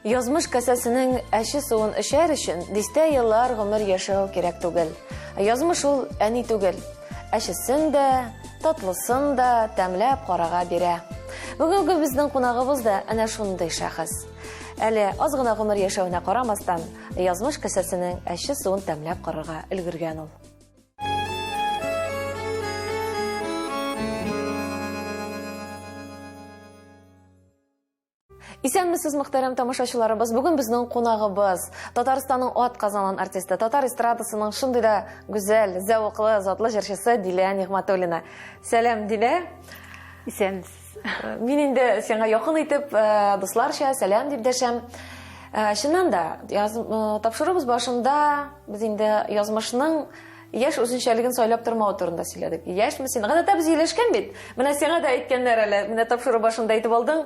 Язмыш касәсенең әче суын эчәр өчен дистә еллар гомер яшәү кирәк түгел. Язмыш ул әни түгел. Әчесен дә, татлысын да тәмләп карага бирә. Бүгенге безнең кунагыбыз да әнә шундый шәхес. Әле аз гына гомер яшәвенә карамастан, язмыш касәсенең әче суын тәмләп карарга өлгергән ул. Исәнмесез, мөхтәрәм тамашачыларыбыз. Бүген безнең кунагыбыз Татарстанның ат казанган артисты, татар эстрадасының шундый да гүзәл, зәвыклы, затлы җырчысы Дилә Нигъмәтуллина. Сәлам, Дилә. Исәнмесез. Мин инде сиңа якын итеп, э, дусларча сәлам дип дәшәм. Э, чыннан да, яз, э, тапшыруыбыз башында без инде язмышның Яшь үзенчәлеген сайлап тормау турында сөйләдек. Яшьме син? Гадәттә без сөйләшкән бит. Менә сиңа да әйткәннәр әле. Менә тапшыру башында әйтеп алдың.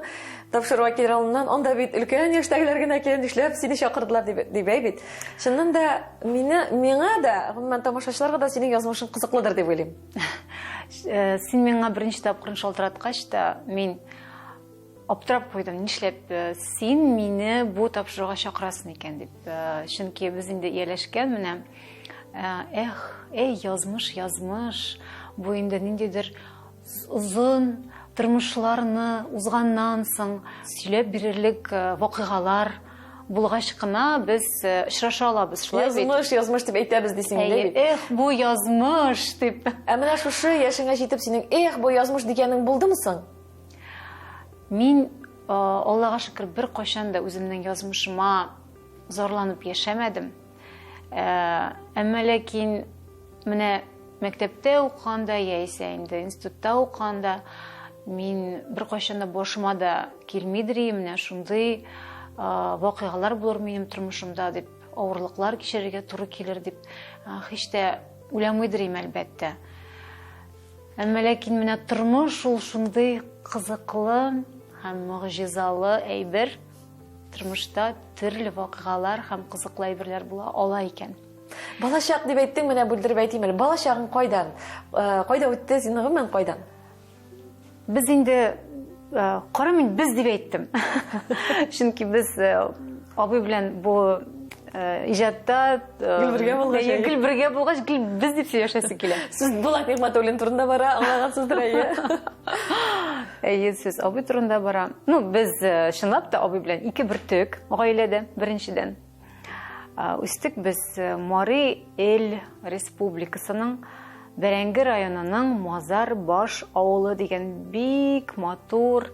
Тапшыруга килер алдыннан анда бит өлкән яшьтәгеләр генә килә, нишләп сине чакырдылар дип, дип әй бит. Чыннан да мине миңа да, гомумән тамашачыларга да синең язмышың кызыклыдыр дип уйлыйм. Э, син миңа беренче тапкыр шалтыраткач та, мин аптырап куйдым, нишләп э, син мине бу тапшыруга чакырасың икән дип. Э, чөнки без инде ияләшкән менә э, эх, эй, язмыш, язмыш, бу инде ниндидер озын тормышларны узганнан соң сөйләп бирерлек вакыйгалар булгач кына без очраша алабыз, шулай бит? Язмыш, язмыш дип әйтәбез дисең инде бит. Эх, бу язмыш дип. Ә менә шушы яшеңә җитеп синең эх, бу язмыш дигәнең булдымы соң? Мин, Аллага шөкер, беркайчан да үземнең язмышыма зарланып яшәмәдем. Әмма ләкин менә мәктәптә укыганда яисә инде институтта укыганда мин беркайчан да башыма да килмидер менә шундый вакыйгалар булыр минем тормышымда дип, авырлыклар кичерергә туры килер дип һич тә уйламыйдыр идем, әлбәттә. Әмма ләкин менә тормыш ул шундый кызыклы һәм могҗизалы әйбер. Тормышта төрле вакыйгалар һәм кызыклы әйберләр була ала икән. Балачак дип әйттең, менә бүлдереп әйтим әле. Балачагың кайдан? Э, кайда үтте синең гомумән кайдан? Без инде э, кара мин без дип әйттем. Чөнки без э, абый белән бу Э, иҗатта э, гел бергә булгач гел бергә булгач гел без дип сөйләшәсе килә сүз Булат Нигъмәтуллин турында бара аңлагансыздыр әйе әйе сүз абый турында бара ну без э, чынлап та абый белән ике бөртек гаиләдә беренчедән үстек без Мари Эл республикасының Бәрәңге районының Мазар Баш авылы дигән бик матур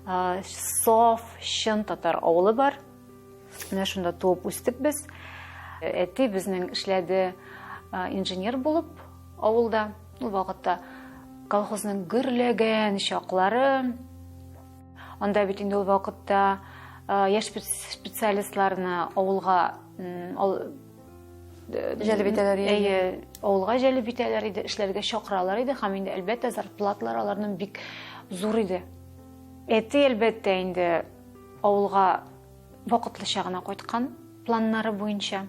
саф чын татар авылы бар. Менә шунда туып үстек без. Әти безнең эшләде инженер булып авылда. Ул вакытта колхозның гөрләгән чаклары. Анда бит инде ул вакытта яшь специалистларны авылга җәлеп итәләр иде. Әйе, авылга җәлеп итәләр иде, эшләргә чакыралар иде һәм инде әлбәттә зарплаталар аларның бик зур иде. Әти әлбәттә инде Авылга вакытлыча гына кайткан планнары буенча.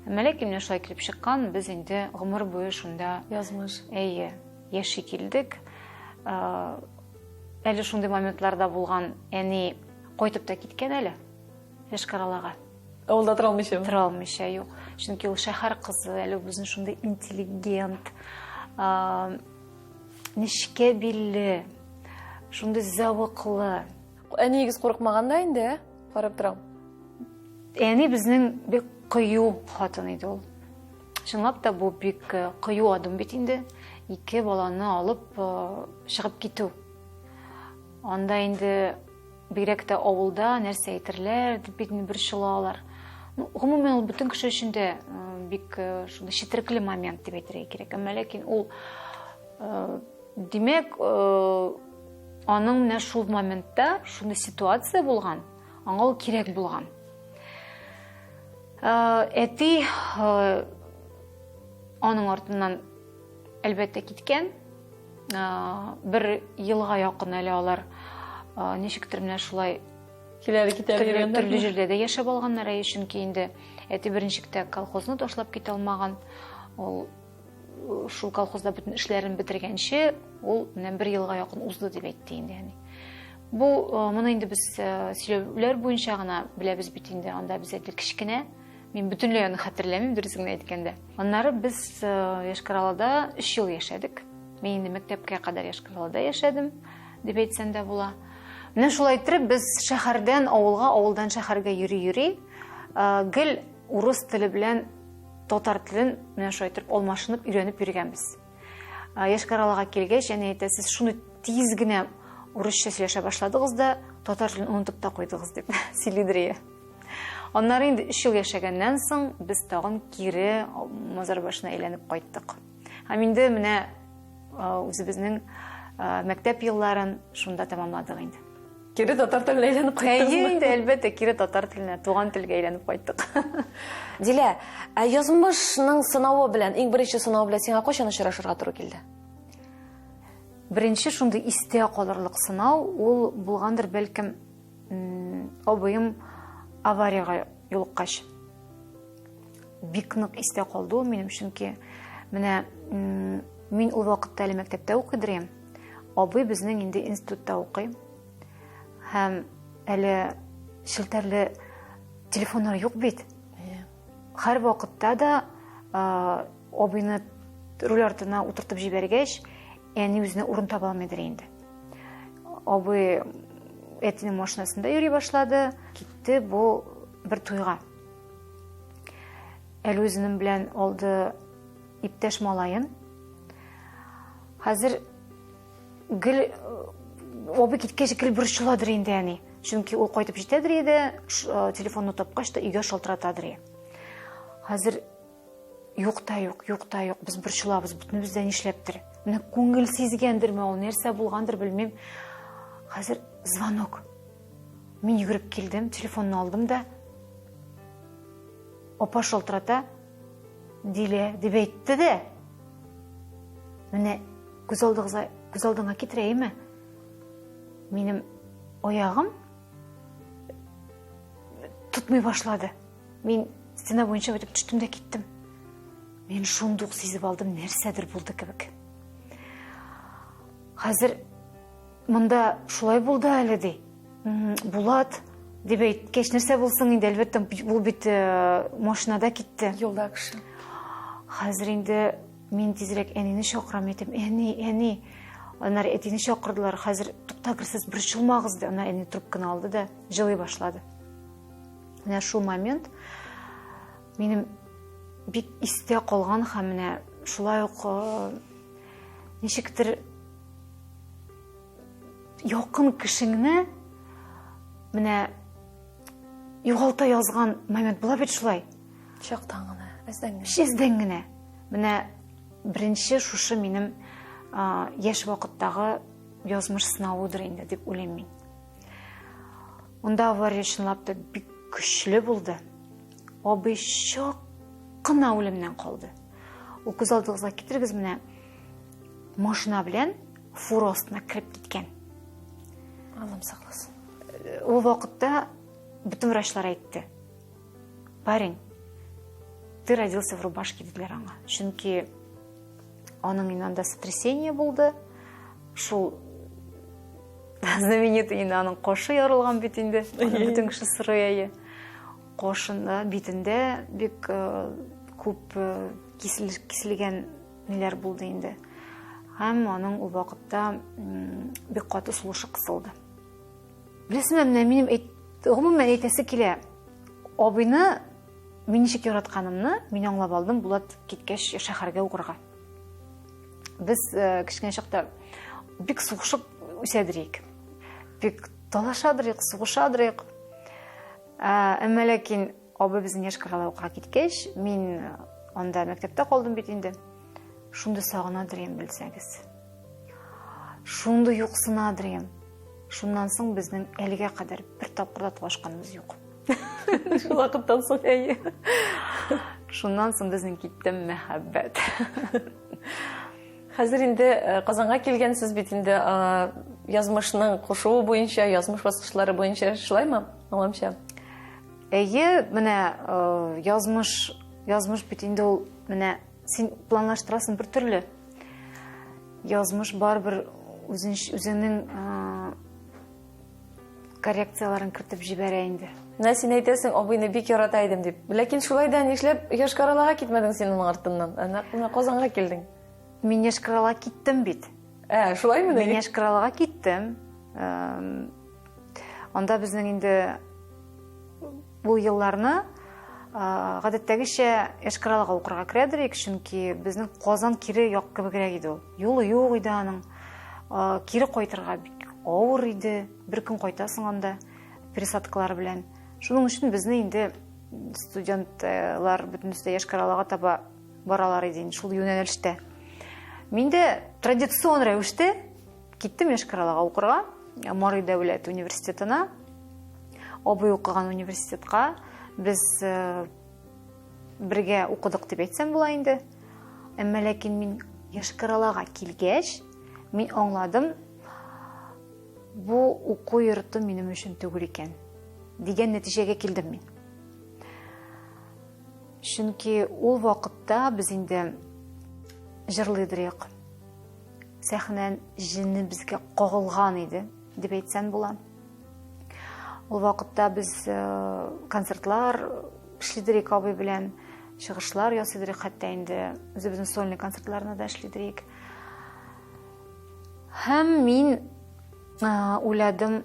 Әмма ләкин менә шулай килеп чыккан, без инде гомер буе шунда язмыш. Әйе, яши килдек. Әле шундый моментларда булган, әни кайтып та киткән әле Йошкар-Олага. Авылда тора алмыйча. Тора алмыйча, юк. Чөнки ул шәһәр кызы, әле безнең шундый интеллигент, нечкә билле, шундый зәвыклы. Әниегез курыкмаган да инде, ә? Карап торам. Әни безнең бик кыю хатын иде ул. Чынлап та бу бик э, кыю адым бит инде. Ике баланы алып э, чыгып китү. Анда инде бигрәк тә авылда нәрсә әйтерләр дип бит инде борчылалар. Ну, гомумән ул бөтен кеше өчен дә э, бик шундый четерекле момент дип әйтергә кирәк. Әмма ләкин ул димәк, Аның менә шул моментта шундый ситуация булган, аңа ул кирәк булган. Э, әти э, аның артыннан әлбәттә киткән. Э, бер елга якын әле алар ничектер менә шулай киләр китәр төрле, төрле җирдә дә яшәп алганнар, әйе, чөнки инде әти беренче тә колхозны ташлап китә алмаган. Ул шул колхозда бөтен эшләрен бетергәнче, ул менә бер елга якын узды дип әйтте инде әни. Бу э, моны инде без э, сөйләүләр буенча гына беләбез бит инде, анда без әле кечкенә. Мин бөтенләй аны хәтерләмим, дөресен генә әйткәндә. Аннары без э, Йошкар-Олада 3 ел яшәдек. Мин инде мәктәпкә кадәр Йошкар-Олада яшәдем, дип әйтсәм дә була. Менә шулай иттереп без шәһәрдән авылга, авылдан шәһәргә йөри-йөри, гел урыс теле белән татар телен менә шулай итеп алмашынып өйрәнеп йөргәнбез. Йошкар-Олага килгәч, әни әйтә, сез шуны тиз генә урысча сөйләшә башладыгыз да, татар телен онытып та куйдыгыз дип сөйлидер. Аннары инде 3 ел яшәгәннән соң без тагын кире Мазар башына әйләнеп кайттык. Һәм инде менә үзебезнең мәктәп елларын шунда тәмамладык инде. Кире татар теленә әйләнеп кайттыгызмы? Әйе, инде әлбәттә, кире татар теленә, туган телгә әйләнеп кайттык. Дилә, ә язмышның сынавы белән, иң беренче сынавы белән сиңа кайчан очрашырга туры килде? Беренче шундый истә калырлык сынау ул булгандыр, бәлкем, абыем авариягә юлыккач. Бик нык истә калды ул минем, чөнки менә мин ул вакытта әле мәктәптә укыйдыр идем. Абый безнең инде институтта укый. Һәм әле челтәрле телефоннар юк бит. Һәр вакытта да абыйны руль артына утыртып җибәргәч, әни үзенә урын таба алмыйдыр инде. Абый әтинең машинасында йөри башлады, китте бу бер туйга. Әле үзенең белән алды иптәш малаен. Хәзер гел э, абый киткәч гел борчыладыр инде әни. Чөнки ул кайтып җитәдер иде, э, телефонны тапкач та өйгә шалтыратадыр. Хәзер юк та юк, юк та юк, без борчылабыз, бөтенебез дә нишләптер. Менә күңел сизгәндерме ул, нәрсә булгандыр, белмим. Хәзер звонок. Мин йөгереп килдем, телефонны алдым да. Апа шалтырата, Дилә дип әйтте дә. Менә күз алдыгызга, күз алдыңа китерәйме? Минем аягым тотмый башлады. Мин стена буенча үтеп төштем дә киттем. Мин шундук сизеп алдым, нәрсәдер булды кебек. Хәзер монда шулай булды әле ди. Булат дип әйткәч, нәрсә булсын инде, әлбәттә, ул бит э, машинада китте. Юлда кеше. Хәзер инде мин тизрәк әнине чакырам, әйтәм, әни, әни. Аннары әтине чакырдылар, хәзер туктагыз, сез борчылмагыз, ди. Аннары әни трубканы алды да җылый башлады. Менә шул момент минем бик истә калган һәм менә шулай ук э, ничектер якын кешеңне менә югалта язган момент була бит шулай. Чактан гына, әздән генә. Әздән генә. Менә беренче шушы минем яшь вакыттагы язмыш сынавыдыр инде дип уйлыйм мин. Монда авария чынлап та бик көчле булды. Абый чак кына үлемнән калды. Ул күз алдыгызга китерегез менә машина белән фура астына кереп киткән. Аллам сакласын. Ул вакытта бөтен врачлар әйтте. Парень, ты родился в рубашке, диделәр аңа. Чөнки аның инде анда сотрясение булды. Шул знаменитый инде аның кошы ярылган бит инде. Аны бөтен кеше сорый әйе. Кошында, битендә бик э, күп э, киселгән ниләр булды инде. Һәм аның ул вакытта бик каты сулышы кысылды. Беләсеңме, менә минем әйт, гомумән әйтәсе килә. Абыйны мин ничек яратканымны мин аңлап алдым, Булат киткәч шәһәргә укырга. Без э, кечкенә чакта бик сугышып үсәдер Бик талашадыр сугышадыр э, Әмма ләкин Абый безнең Йошкар-Ола укырга киткәч, мин анда мәктәптә калдым бит инде. Шундый сагынадыр идем, белсәгез. Шундый юксынадыр идем. Шуннан соң безнең әлегә кадәр бер тапкыр да талашканыбыз юк. Шул вакыттан соң әйе. Шуннан соң безнең китте мәхәббәт. Хәзер инде э, Казанга килгәнсез бит инде э, язмышның кушуы буенча, язмыш баскычлары буенча, шулаймы? Аңламча. Әйе, менә э, язмыш, язмыш бит инде ул менә син планлаштырасың бер төрле. Язмыш барыбер үзен, үзенең э, коррекцияләрен кертеп җибәрә инде. Менә син әйтәсең, абыйны бик ярата идем дип. Ләкин шулай да нишләп Йошкар-Олага китмәдең син аның артыннан? Ә нәкъ менә Казанга килдең. Мин Йошкар-Олага киттем бит. Ә, шулаймыни? Мин Йошкар-Олага киттем. Анда безнең инде бу елларны гадәттәгечә Йошкар-Олага укырга керәдер идек, чөнки безнең Казан кире як кебегрәк иде ул. Юлы юк иде аның. Кире кайтырга бик авыр иде. Бер көн кайтасың анда пересадкалар белән. Шуның өчен безне инде студентлар бөтенесе дә Йошкар-Олага таба баралар иде инде шул юнәлештә. Мин дә традицион рәвештә киттем Йошкар-Олага укырга, Мари дәүләт университетына. Абый укыган университетка без э, бергә укыдык дип әйтсәм була инде. Әмма ләкин мин Йошкар-Олага килгәч, мин аңладым, бу уку йорты минем өчен түгел икән дигән нәтиҗәгә килдем мин. Чөнки ул вакытта без инде җырлыйдыр идек. Сәхнән җене безгә кагылган иде, дип әйтсәм була. Ул вакытта без э, концертлар эшлидер идек абый белән, чыгышлар ясыйдыр идек, хәтта инде үзебезнең сольный концертларны да эшлидер идек. Һәм мин э, уйладым,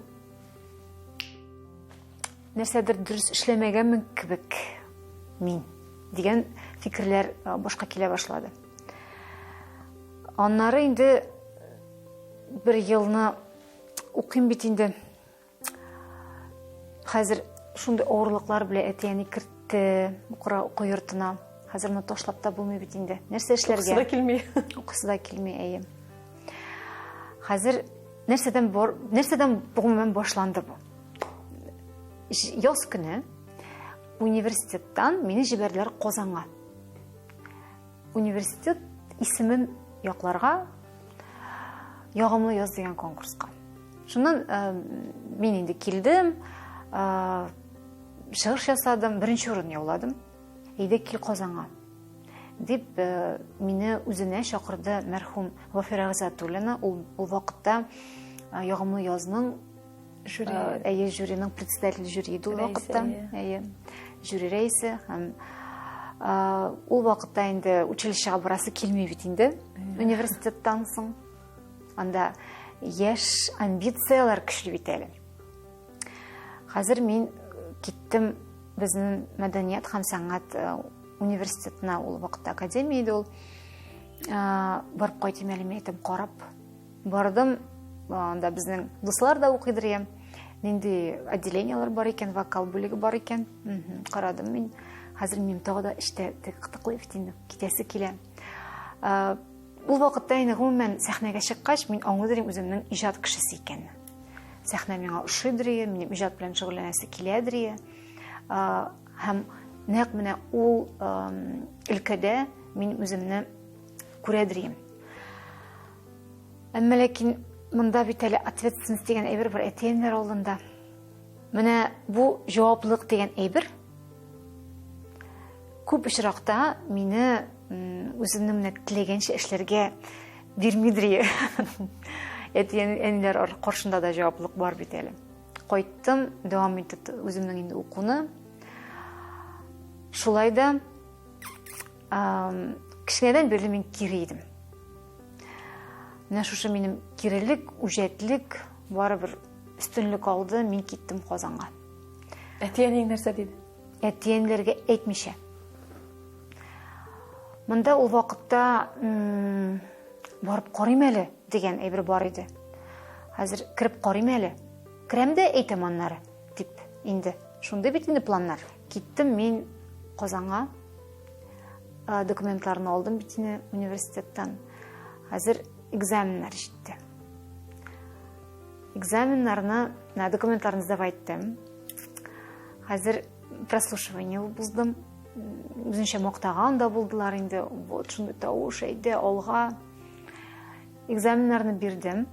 нәрсәдер дөрес эшләмәгәнмен кебек мин дигән фикерләр э, башка килә башлады. Аннары инде бер елны укыйм бит инде. Хәзер шундый авырлыклар белән әти-әни кертте укыра уку йортына. Хәзер моны ташлап та булмый бит инде. Нәрсә эшләргә? Укысы да килми. Укысы да килми, әйе. Хәзер нәрсәдән бар, нәрсәдән гомумән башланды бу? Яз көне университеттан мине җибәрделәр Казанга. Университет исемен якларга Ягымлы яз дигән конкурска. Шуннан э, мин инде килдем, э, чыгыш ясадым, беренче урын яуладым. Әйдә кил Казанга дип э, мине үзенә чакырды мәрхүм Вафира Гыйззәтуллина. Ул ул вакытта Ягымлы язның Жюри. Әйе, жюриның председатель жюри иде ул вакытта. Әйе. Жюри рәисе һәм ул вакытта инде училищега барасы килми бит инде. Университеттан соң. Анда яшь амбицияләр көчле бит әле. Хәзер мин киттем безнең мәдәният һәм сәнгать университетына, ул вакытта академия иде ул. Барып кайтыйм әле, мин әйтәм, карап. Бардым, анда безнең дуслар да укыйдыр я. Нинди отделениелар бар икән, вокал бүлеге бар икән. Карадым мин. Хәзер минем тагы да эштә кытыклый бит инде, китәсе килә. Ул вакытта инде гомумән сәхнәгә чыккач, мин аңлыйдыр идем үземнең иҗат кешесе икәнне. Сәхнә миңа ошыйдыр иде, минем иҗат белән шөгыльләнәсе киләдер иде. Һәм нәкъ менә ул өлкәдә мин үземне күрәдер идем. Әмма ләкин монда бит әле ответственность дигән әйбер бар әти-әниләр алдында. Менә бу җаваплылык дигән әйбер күп очракта мине үземнең менә теләгәнчә эшләргә бирмидер. Әти-әниләр каршында да җаваплылык бар бит әле. Кайттым, дәвам итеп үземнең инде укуны. Шулай да кечкенәдән бирле мин кире идем. Менә шушы минем кирелек, үҗәтлек барыбер өстенлек алды, мин киттем Казанга. Әти-әниең нәрсә диде? Әти-әниләргә әйтмичә. Монда ул вакытта барып карыйм әле дигән әйбер бар иде. Хәзер кереп карыйм әле. Керәм дә әйтәм аннары, дип инде. Шундый бит инде планнар. Киттем мин Казанга. Документларны алдым бит инде университеттан. Хәзер экзаменнар җитте. Экзаменнарны, на документларны сдавать иттем. Хәзер прослушивание уздым. Үзенчә мактаган да булдылар инде. Вот шундый тавыш, әйдә, алга. Экзаменнарны бирдем.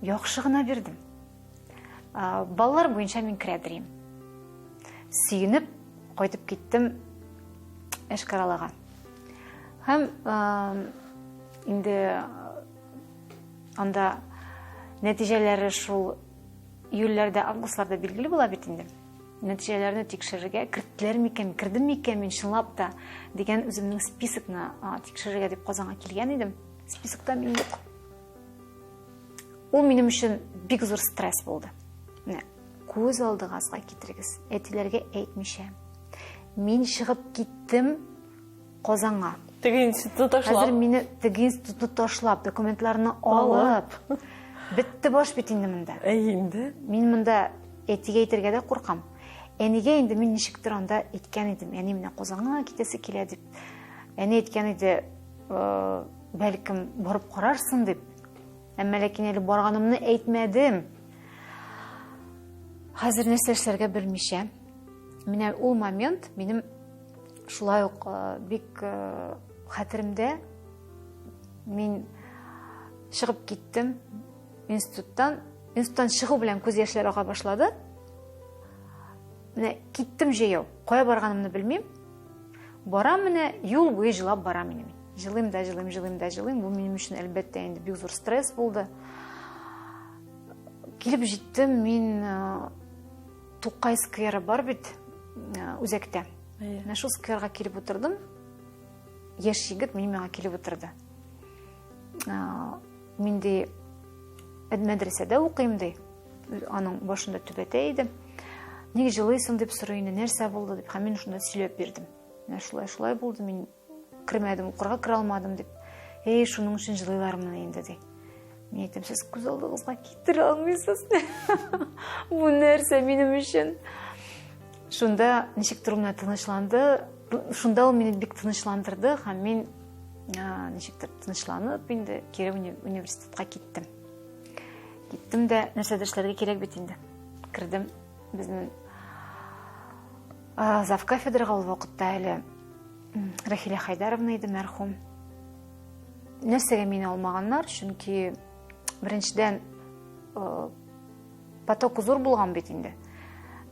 Яхшы гына бирдем. Баллар буенча мин керәдер идем. Сөенеп кайтып киттем Эшкаралага. Һәм инде анда нәтиҗәләре шул Июльләрдә, августларда билгеле була бит инде. Нәтиҗәләрне тикшерергә керттеләр микән, кердем микән мин чынлап та дигән үземнең списокны тикшерергә дип Казанга килгән идем. Списокта мин юк. Ул минем өчен бик зур стресс булды. Менә күз алдыгызга китерегез, әтиләргә әйтмичә. Мин чыгып киттем Казанга. Теге институтны ташлап. Хәзер мине теге институтны ташлап, документларны алып. Бетте баш бит инде монда. Әй инде. Мин монда әтигә әйтергә дә куркам. Әнигә инде мин ничектер анда әйткән идем. Әни менә Казанга китәсе килә дип. Әни әйткән иде, «Э, бәлкем барып карарсың дип. Әмма ләкин әле барганымны әйтмәдем. Хәзер нәрсә эшләргә белмичә. Менә ул момент минем шулай ук э, бик э, хәтеремдә. Мин чыгып киттем институттан. Институттан чыгу белән күз яшьләре ага башлады. Менә киттем җәяү. Кая барганымны белмим. Барам менә, юл буе җылап барам инде мин. Җылыйм да җылыйм, җылыйм да җылыйм. Бу минем өчен, әлбәттә, инде бик зур стресс булды. Килеп җиттем мин э, Тукай скверы бар бит э, үзәктә. Менә шул скверга килеп утырдым. Яшь егет минем янга килеп утырды. Э, мин ди мәдрәсәдә укыйм ди. Аның башында түбәтәй иде. Ник җылыйсың дип сорый инде, нәрсә булды дип. Һәм мин шунда сөйләп бирдем. Менә шулай шулай булды, мин кермәдем, укырга керә алмадым дип. Эй, шуның өчен җылыйлармыни инде ди. Мин әйтәм, сез күз алдыгызга китерә алмыйсыз. Бу нәрсә минем өчен? Шунда ничектер ул менә тынычланды. Шунда ул мине бик тынычландырды һәм мин ничектер тынычланып инде кире университетка киттем. Киттем дә нәрсәдер эшләргә кирәк бит инде. Кердем безнең завкафедрага ул вакытта әле Рәхилә Хайдаровна иде мәрхүм. Нәрсәгә мине алмаганнар? Чөнки беренчедән поток зур булган бит инде.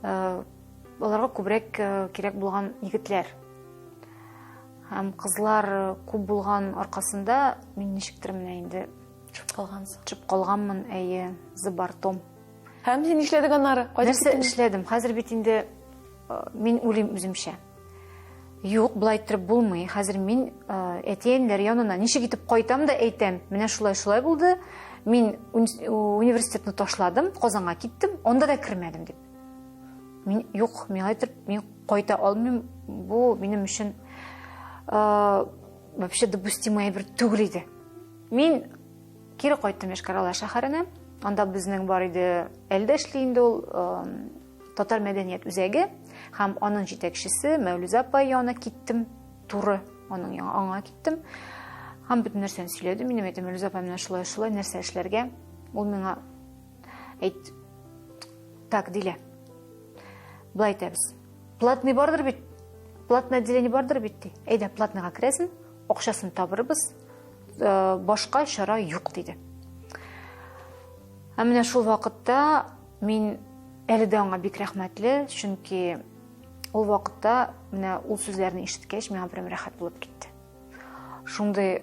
Аларга күбрәк кирәк булган егетләр. Һәм кызлар күп булган аркасында мин ничектер менә инде төшеп калгансың. Төшеп калганмын, әйе, за бортом. Һәм син нишләдең аннары? Нәрсә эшләдем? Хәзер бит инде мин уйлыйм үземчә. Юк, болай иттереп булмый. Хәзер мин әти-әниләр янына ничек итеп кайтам да әйтәм, менә шулай-шулай булды. Мин университетны ташладым, Казанга киттем, анда да кермәдем дип. Мин юк, миңа итеп мин кайта алмыйм. Бу минем өчен вообще допустимый әйбер түгел иде. Мин кире кайттым Йошкар-Ола шәһәренә. Анда безнең бар иде, әле дә эшли инде ул Татар мәдәният үзәге һәм аның җитәкчесе Мәүлүзә апа янына киттем, туры аның аңа киттем. Һәм бөтен нәрсәне сөйләде. Минем әйтәм, Мәүлүзә апа, менә шулай, шулай, нәрсә эшләргә? Ул миңа әйт, так, Дилә, былай итәбез. Платный бардыр бит, платный отделение бардыр бит, ди. Әйдә, платныйга керәсең, акчасын табырбыз, башка чара юк, диде. Ә менә шул вакытта мин әле дә аңа бик рәхмәтле, чөнки ул вакытта менә ул сүзләрне ишеткәч, миңа прям рәхәт булып китте. Шундый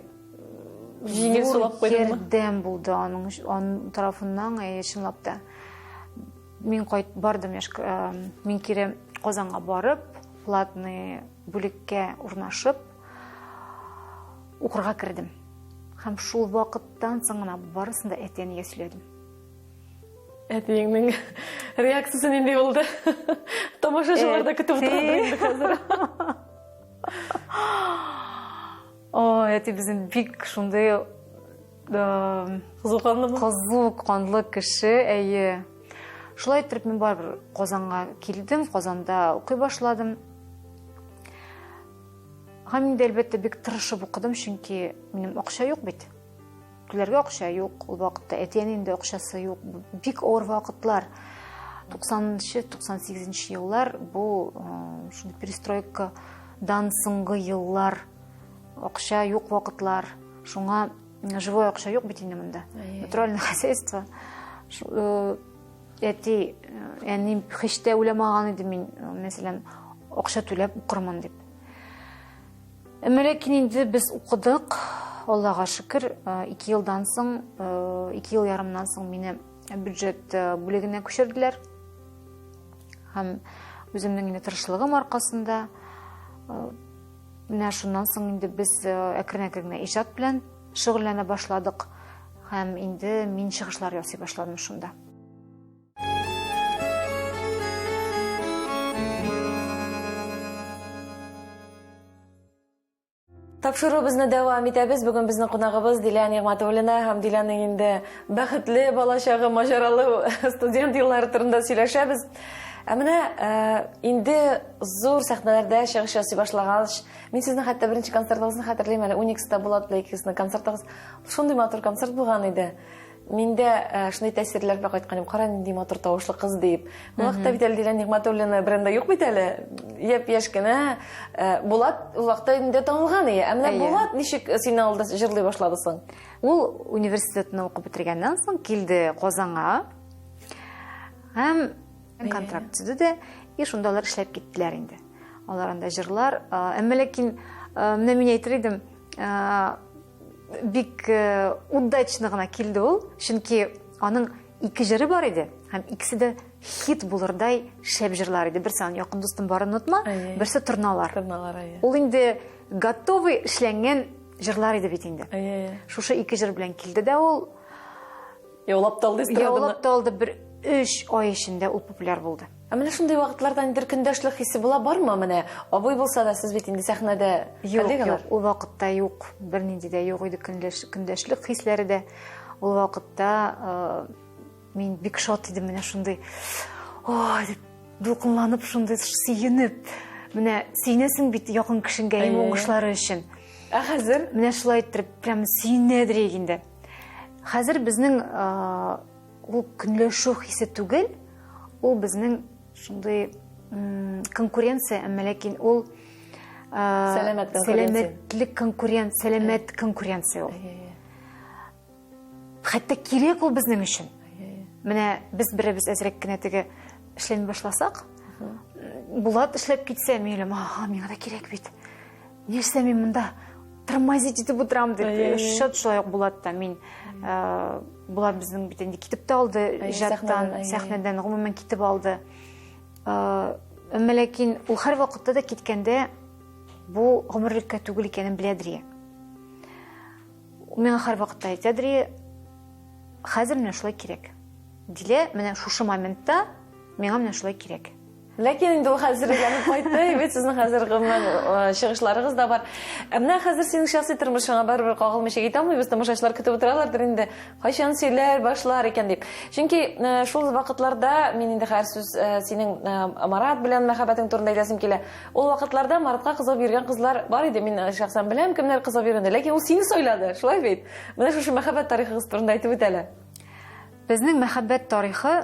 җиңел сулап куйдыңмы? Ярдәм булды аның аның тарафыннан, әйе, чынлап та. Мин кайт бардым, мин кире Казанга барып, платный бүлеккә урнашып, укырга кердем. Һәм шул вакыттан соң гына барысын да әти-әнигә сөйләдем. Әтиеңнең реакциясе нинди булды? Тамашачылар да көтеп утырадыр инде хәзер. Ой, әти безнең бик шундый кызу канлы Кызу канлы кеше, әйе. Шулай итеп мин барыбер Казанга килдем, Казанда укый башладым. Һәм инде әлбәттә бик тырышып укыдым, чөнки минем акча юк бит. Түләргә акча юк, ул вакытта әти-әнинең дә акчасы юк. Бик авыр вакытлар. 90-нчы, 98-нче еллар бу шундый перестройкадан соңгы еллар. Акча юк вакытлар. Шуңа живой акча юк бит инде монда. Натуральное хозяйство. Әти, әни һич тә уйламаган иде мин, мәсәлән, акча түләп укырмын дип. Әмма ләкин инде без укыдык, Аллага шөкер, 2 елдан соң, 2 ел ярымнан соң мине бюджет э, бүлегенә күчерделәр. Һәм үземнең инде тырышлыгым аркасында э, менә шуннан соң инде без э, әкрен-әкрен генә иҗат белән шөгыльләнә башладык. Һәм инде мин чыгышлар ясый башладым шунда. Тапшыруыбызны дәвам итәбез. Бүген безнең кунагыбыз Дилә Нигъмәтуллина һәм Диләнең инде бәхетле балачагы, маҗаралы студент еллары турында сөйләшәбез. Ә менә э, инде зур сәхнәләрдә чыгыш ясый башлагач, мин сезнең хәтта беренче концертыгызны хәтерлим әле, Уникста Булат белән икегезнең концертыгыз. Шундый матур концерт булган иде. Мин дә э, шундый тәэсирләр белән кайткан идем. Кара, нинди матур тавышлы кыз диеп. Бу вакытта бит әле Дилә Нигъмәтуллина бренда юк бит әле. Япь-яшь кенә. Э, Булат ул вакытта инде танылган иде. Ә менә Булат ничек синең алда җырлый башлады соң? Ул университетны укып бетергәннән соң килде Казанга. Һәм контракт төзеде дә, и шунда алар эшләп киттеләр инде. Алар анда җырлар. Э, әмма ләкин менә мин әйтер идем, бик э, удачно гына килде ул, чөнки аның ике җыры бар иде һәм икесе дә хит булырдай шәп җырлар иде. Берсе аның якын дустым барын онытма, берсе Торналар. Торналар, әйе. Ул инде готовый эшләнгән җырлар иде бит инде. Әйе. Шушы ике җыр белән килде дә ул. Яулап та алды эстраданы. Яулап та алды бер өч ай эчендә ул популяр булды. Ә менә шундый вакытларда ниндидер көндәшлек хисе була бармы менә? Абый булса да, сез бит инде сәхнәдә Юк, юк, ул вакытта юк. Бернинди дә юк иде көндәш, көндәшлек хисләре дә. Ул вакытта э, мин бик шат идем менә шундый. Ой, дип дулкынланып шундый сөенеп. Менә сөенәсең бит якын кешеңгә иң уңышлары өчен. Ә хәзер? Менә шулай иттереп прям сөенәдер инде. Хәзер безнең э, ул көнләшү хисе түгел, ул безнең шундый конкуренция, әмма ләкин ул сәламәт конкуренция. Сәламәтлек конкурент, сәламәт конкуренция ул. Хәтта кирәк ул безнең өчен. Менә без беребез әзрәк кенә теге эшләми башласак, Булат эшләп китсә, мин уйлыйм, ага, миңа да кирәк бит. Нәрсә мин монда тормозить итеп утырам дип. Шат шулай ук Булат та мин э, Булат безнең бит инде китеп тә алды иҗаттан, сәхнәдән гомумән китеп алды. Э, әмма ләкин ул һәрвакытта да киткәндә бу гомерлеккә түгел икәнен беләдер. Миңа һәрвакытта әйтәдер, хәзер менә шулай кирәк. Дилә, менә шушы моментта миңа менә шулай кирәк. Ләкин инде ул хәзер әйләнеп кайтты, бит сезнең хәзер гомумән э, чыгышларыгыз да бар. Ә менә хәзер синең шәхси тормышыңа барыбер кагылмыйча китә алмыйбыз, тамашачылар көтеп утыралардыр инде. Кайчан сөйләр башлар икән дип. Чөнки э, шул вакытларда мин инде хәзер сүз э, синең Марат белән мәхәббәтең турында әйтәсем килә. Ул вакытларда Маратка кызыгып йөргән кызлар бар иде. Мин шәхсән беләм, кемнәр кызыгып йөргәндер. Ләкин ул сине сайлады, шулай бит? Менә шушы мәхәббәт тарихыгыз турында әйтеп үт әле. Безнең мәхәббәт тарихы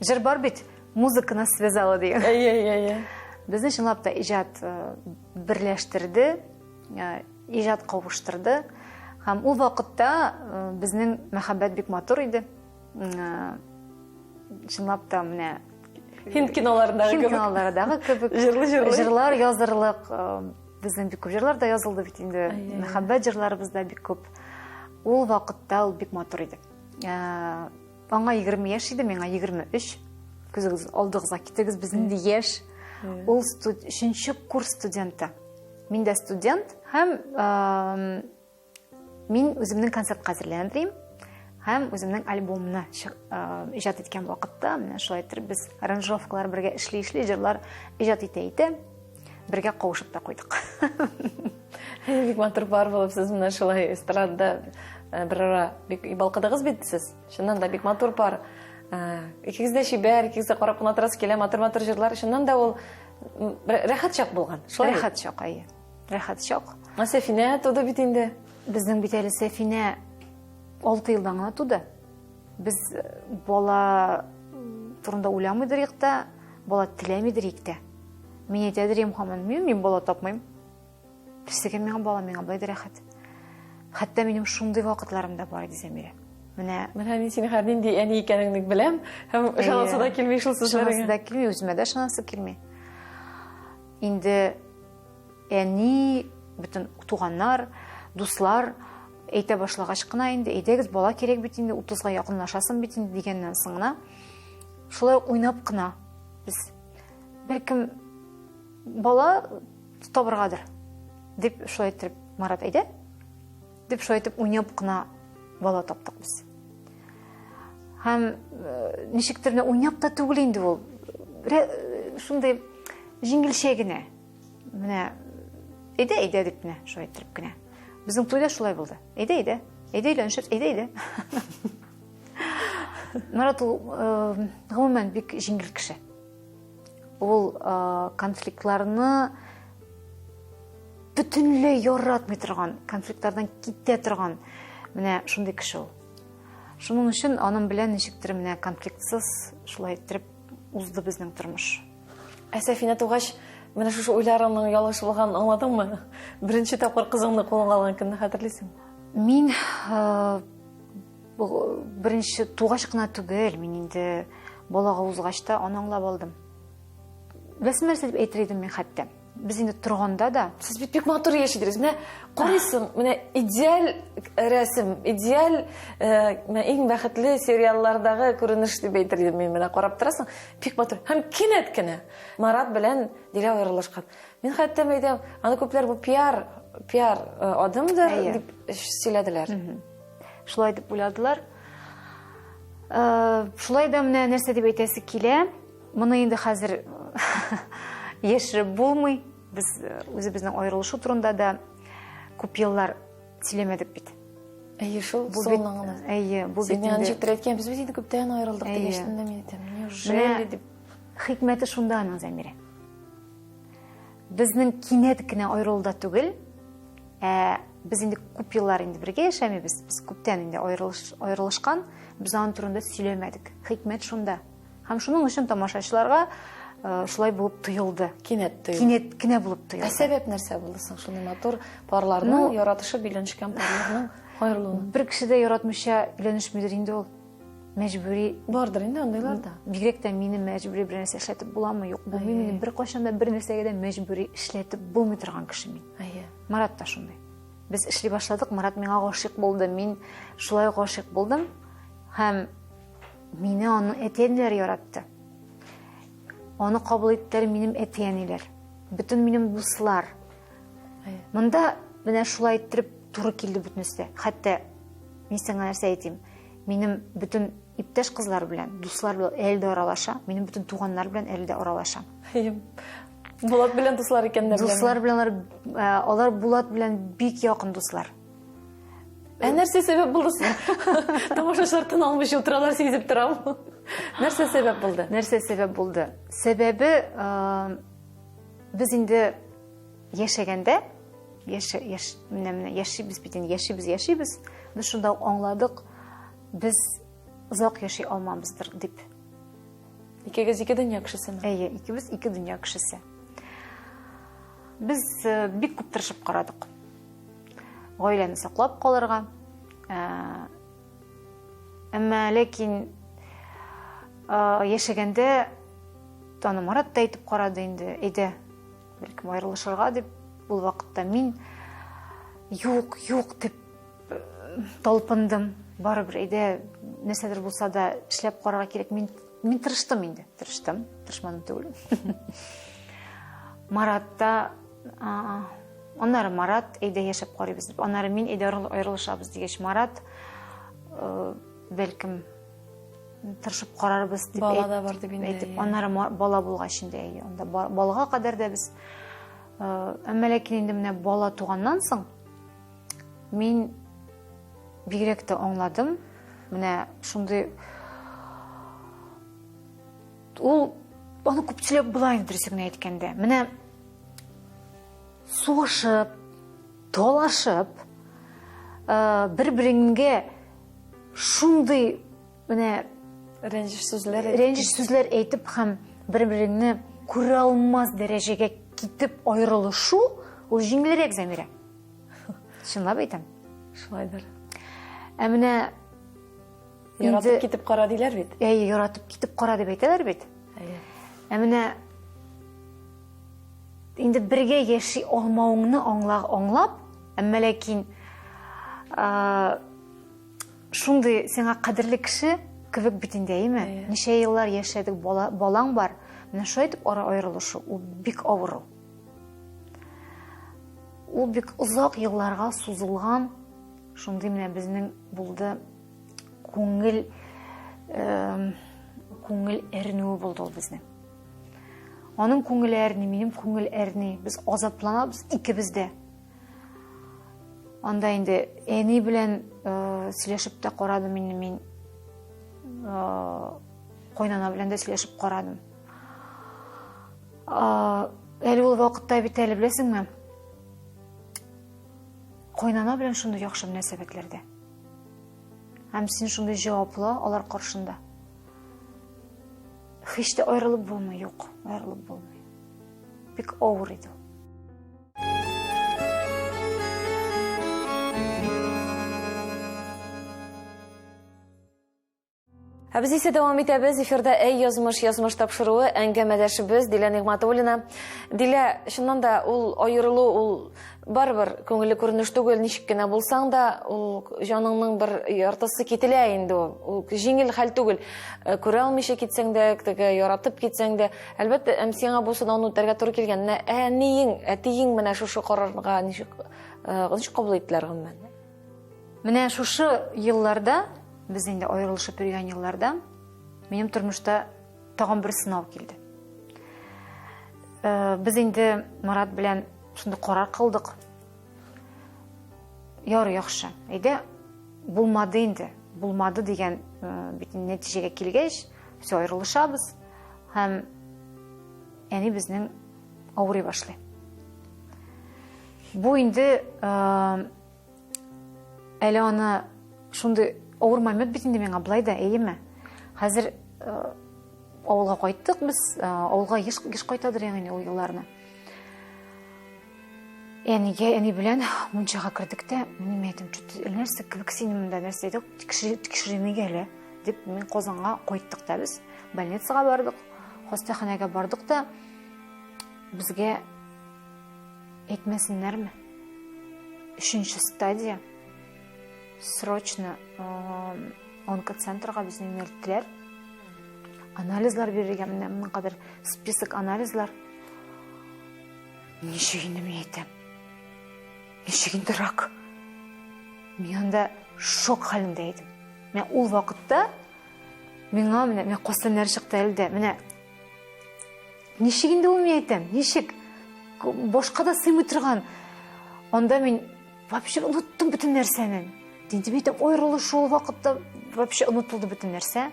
Җыр бар бит, музыка нас связала дигән. Әйе, әйе, әйе. Безне чынлап та иҗат э, берләштерде, э, иҗат кавыштырды. Һәм ул вакытта э, безнең мәхәббәт бик матур иде. Чынлап та менә Һинд киноларындагы кебек. Һинд киноларындагы кебек. Җырлы җырлы. Җырлар язырлык. Безнең бик күп җырлар да язылды бит инде. Мәхәббәт җырларыбыз да бик күп. Ул вакытта ул бик матур иде. Аңа 20 яшь иде, миңа 23. Күзегез алдыгызга китерегез, без нинди яшь. Ул өченче курс студенты. Мин дә студент һәм мин үземнең концертка әзерләнеп һәм үземнең альбомны иҗат иткән вакытта менә шулай итеп без аранжировкалар бергә эшли-эшли җырлар иҗат итә-итә бергә кавышып та куйдык. Бик матур пар булып сез менә шулай эстрадада э, бер ара бик балкыдыгыз бит сез. Чыннан да бик матур пар. Э, икегез дә чибәр, икегез дә карап кына торасы килә, матур-матур җырлар. Чыннан да ул рәхәт чак булган. Шулай. Рәхәт чак, әйе. Рәхәт чак. Ә Сәфинә туды бит инде. Безнең бит әле Сәфинә 6 елдан гына туды. Без э, бала турында уйламыйдыр та, бала теләмидер тә. Мин әйтәдер идем һаман, мин, мин бала тапмыйм. Нәрсәгә миңа бала, миңа болай да рәхәт. Хәтта минем шундый вакытларым да бар иде, Зәмирә. Менә Менә мин синең хәзер нинди әни икәнеңне беләм һәм ышанасы да килми шул сүзләреңә. Ышанасы да килми, үземә дә ышанасы килми. Инде әни, бөтен туганнар, дуслар әйтә башлагач кына инде, әйдәгез, бала кирәк бит инде, 30-га якынлашасың бит инде дигәннән соң гына, шулай уйнап кына без бәлкем бала табыргадыр дип шулай итеп Марат әйдә дип шулай итеп уйнап кына бала таптык без. Һәм э, ничектер менә уйнап та түгел инде ул. Э, шундый җиңелчә генә. Менә әйдә, әйдә дип менә шулай иттереп кенә. Безнең туйда шулай булды. Әйдә, әйдә. Әйдә өйләнешеп, әйдә, әйдә. Марат ул э, гомумән бик җиңел кеше. Ул конфликтларны бөтенләй яратмый торган, конфликтлардан китә торган менә шундый кеше ул. Шуның өчен аның белән ничектер менә конфликтсыз шулай иттереп узды безнең тормыш. Ә Сәфинә тугач, менә шушы уйларыңның ялгыш булганын аңладыңмы? Беренче тапкыр кызыңны кулыңа алган көнне хәтерлисеңме? Мин э, беренче тугач кына түгел, мин инде балага узгач та аны аңлап алдым. Беләсеңме нәрсә дип әйтер идем мин хәтта? Без инде торганда да. Сез бит бик матур яшидегез. Менә карыйсың, менә идеаль рәсем, идеаль э, менә иң бәхетле сериаллардагы күренеш дип әйтер идем мин. Менә карап торасың, бик матур. Һәм кинәт кенә Марат белән Дилә аерылышкан. Мин хәтта әйтәм, аны күпләр бу пиар, пиар э, адымдыр дип сөйләделәр. Шулай дип уйладылар. Э, шулай да менә нәрсә дип әйтәсе килә. Моны инде хәзер яшереп булмый. Без э, үзебезнең аерылышу турында да күп еллар сөйләмәдек бит. Әйе, шул бу бит, гына. Әйе, бу бит инде. Ничектер әйткән, без бит инде күптән аерылдык дигәч, мин әйтәм, неужели дип. Хикмәте шунда аның, Зәмирә. Безнең кинәт кенә аерылу да түгел, ә без инде күп еллар инде бергә яшәмибез, без күптән инде аерылыш, аерылышкан, без аның турында сөйләмәдек. Хикмәт шунда. Һәм шуның өчен тамашачыларга э, шулай булып тоелды. Кинәт тоелды. Кинәт кенә булып тоелды. Ә сәбәп нәрсә булды соң шундый матур парларның, ну, яратышып өйләнешкән парларның аерылуына? Бер кеше дә яратмыйча өйләнешмидер инде ул. Мәҗбүри. Бардыр инде андыйлар да. Бигрәк тә мине мәҗбүри бер нәрсә эшләтеп буламы? Юк, булмый. Мине беркайчан да бер нәрсәгә дә мәҗбүри эшләтеп булмый торган кеше мин. Әйе. Марат та шундый. Без эшли башладык, Марат миңа гашыйк булды. Мин шулай гашыйк булдым. Һәм Мине аның әти-әниләре яратты. Аны кабул иттеләр минем әти-әниләр. Бөтен минем дуслар. Монда менә шулай иттереп туры килде бөтенесе. Хәтта мин сиңа нәрсә әйтим? Минем бөтен иптәш кызлар белән, дуслар белән әле дә аралаша, минем бөтен туганнар белән әле дә аралаша. Булат белән дуслар икәннәр. Дуслар белән алар, э, алар Булат белән бик якын дуслар. Ә нәрсә сәбәп булды соң? Тамашачылар тын алмыйча утыралар, сизеп торам. Нәрсә сәбәп булды? Нәрсә сәбәп булды? Сәбәбе, э, без инде яшәгәндә, яшә, яш, менә, менә яшибез бит инде, яшибез, яшибез. Без шунда ук аңладык, без озак яши алмабыздыр дип. Икегез ике дөнья кешесеме? Әйе, икебез ике дөнья кешесе. Без э, бик күп тырышып карадык. Гаиләне саклап калырга. Э, әмма ләкин э, яшәгәндә аны Марат та әйтеп карады инде, әйдә, бәлкем аерылышырга дип. Ул вакытта мин юк, юк дип э, талпындым. Барыбер әйдә, нәрсәдер булса да эшләп карарга кирәк. Мин мин тырыштым инде, тырыштым, тырышмадым түгел. Марат та Аннары Марат, әйдә яшәп карыйбыз дип. Аннары мин әйдә аерылышабыз дигәч, Марат, э, бәлкем тырышып карарбыз дип бала да бар дип инде. Әйтеп, аннары бала булгач инде, әйе, анда балага кадәр дә без э, әмма ләкин инде менә бала туганнан соң мин бигрәк тә аңладым, менә шундый ул аны күп сөйләп була инде дөресен генә әйткәндә. Менә сугышып, талашып, э, бер-береңгә шундый менә рәнҗеш сүзләр әйтеп, рәнҗеш сүзләр әйтеп һәм бер-береңне күрә алмас дәрәҗәгә китеп аерылышу ул җиңелрәк, Зәмирә. Чынлап әйтәм. Шулайдыр. Ә менә яратып китеп кара диләр бит. Әйе, яратып китеп кара дип әйтәләр бит. Әйе. Ә менә инде бергә яши алмавыңны аңла, аңлап, әмма ләкин Шундый сиңа кадерле кеше кебек бит инде, әйеме? Ничә еллар яшәдек, бала, балаң бар. Менә шулай итеп ара аерылышу, ул бик авыр ул. Ул бик озак елларга сузылган, шундый менә безнең булды күңел күңел әрнүе булды ул безнең. Аның күңеле әрни, минем күңел әрни. Без азапланабыз икебез дә. Анда инде әни белән э, сөйләшеп тә карадым инде мин. Э, кайнана белән дә сөйләшеп карадым. Э, әле ул вакытта бит әле беләсеңме? Кайнана белән шундый яхшы мөнәсәбәтләрдә. Һәм син шундый җаваплы алар каршында. Һич тә аерылып булмый, юк, аерылып булмый. Бик авыр иде ул. Ә без исә дәвам итәбез. Эфирда Әй язмыш, язмыш тапшыруы әңгәмәдәшебез Дилә Нигъмәтуллина. Дилә, чыннан да ул аерылу ул барыбер күңелле күренеш түгел, ничек кенә булсаң да, ул җаныңның бер яртысы кителә инде ул. Ул җиңел хәл түгел. Э, күрә алмыйча китсәң дә, теге яратып китсәң дә, әлбәттә, әм сиңа бу сынауны үтәргә туры килгән. Менә әниең, әтиең менә шушы карарга ничек, э, ничек кабул иттеләр гомумән? Менә шушы елларда, без инде аерылышып йөргән елларда, минем тормышта тагын бер сынау килде. Э, без инде Марат белән шундый карар кылдык. Ярый, яхшы. Әйдә, булмады инде. Булмады дигән э, бит нәтиҗәгә килгәч, все аерылышабыз һәм әни безнең авырый башлый. Бу инде э, Әле аны шундый авыр момент бит инде миңа былай да, әйеме? Хәзер э, авылга кайттык без, э, авылга еш, еш кайтадыр ягъни ул елларны. Әнигә, әни белән мунчага кердек тә, мин әйтәм, что нәрсә кебек син монда нәрсә әйтә, тикшеренмик әле, дип мин Казанга кайттык та без, больницага бардык, хастаханәгә бардык та, безгә Әйтмәсеннәрме? Өченче стадия. Срочно онкоцентрга безне юнәлттеләр. Анализлар бирергә менә моның кадәр список анализлар. Ничек инде мин әйтәм? Ничек инде рак? Мин анда шок хәлендә идем. Менә ул вакытта миңа менә менә костеннәр чыкты әле дә. Менә Ничек инде ул мин әйтәм, ничек? Башка да сыймый торган. Анда мин вообще оныттым бөтен нәрсәне. Инде мин әйтәм, аерылышу ул вакытта вообще онытылды бөтен нәрсә.